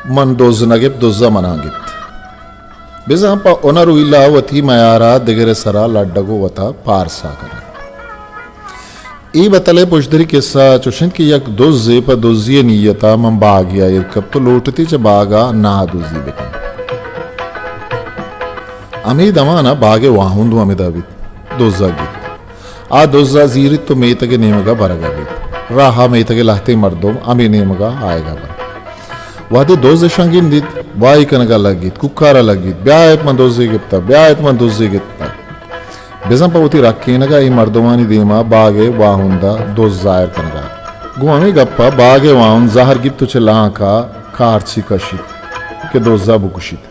من دز نہ گپت، دز ءَ منا گپت۔ بزاں پہ ہنر و ہیلا وتی میارا دگرے سرا لڈگ و وتا پارسا کنگ۔ اے بتل ءِ پژدری کسہ چوش انت کہ یک دزے پہ دزی ءِ نیت ءَ من باگے ءَ ایر کپت و لوٹتی چہ باگ ءَ ناہ دزی بکنت۔ ہمے دمان ءَ باگ ءِ واہند ہم ادا بیت، دز ءَ گیپت۔ آ دز ءَ زیریت و میتگ ءِ نیمگ ءَ برگ ءَ بیت۔ راہ ءَ میتگ ءِ لہتیں مردم ہمے نیمگ ءَ آیگ ءَ بنت۔ وہدے دز اشاں گندیت، واہی کنگ ءَ لگیت، کوکار ءَ لگیت، بیایت من دزے گپتہ، بیایت من دزے گپتہ۔ بزاں پہ وتی رکینگ ءَ اے مردمانی دیم ءَ باگ ءِ واہند ءَ دز زاہر کنگ ءَ ات۔ گوں ہمے گپ ءَ باگ ءِ واہند زہر گیپت و چہ لانک ءَ کارچی کشیت کہ دز ءَ بکشیت۔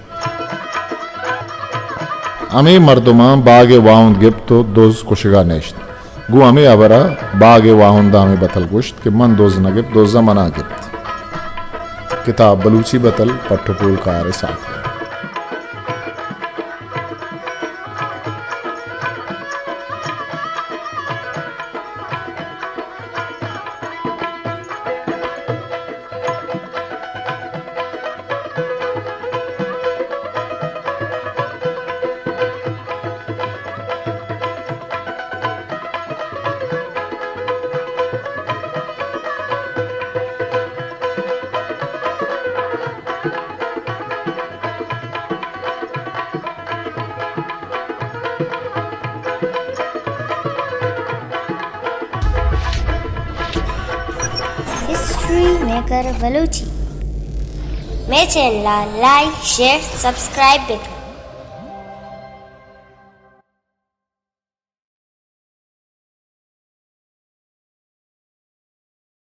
ہمے مردماں باگ ءِ واہند گپت و دز کشگ ءَ نشت۔ گوں ہمے ہبر ءَ باگ ءِ واہند ءَ ہمے بتل گوشت کہ من دز نہ گپت، دز ءَ منا گپت۔ کتاب بلوچی بتل پٹ و پول کار ءِ ساکت۔ History maker Balochi. مئے چینل ءَ لائک، شیئر، سبسکرائب بکن۔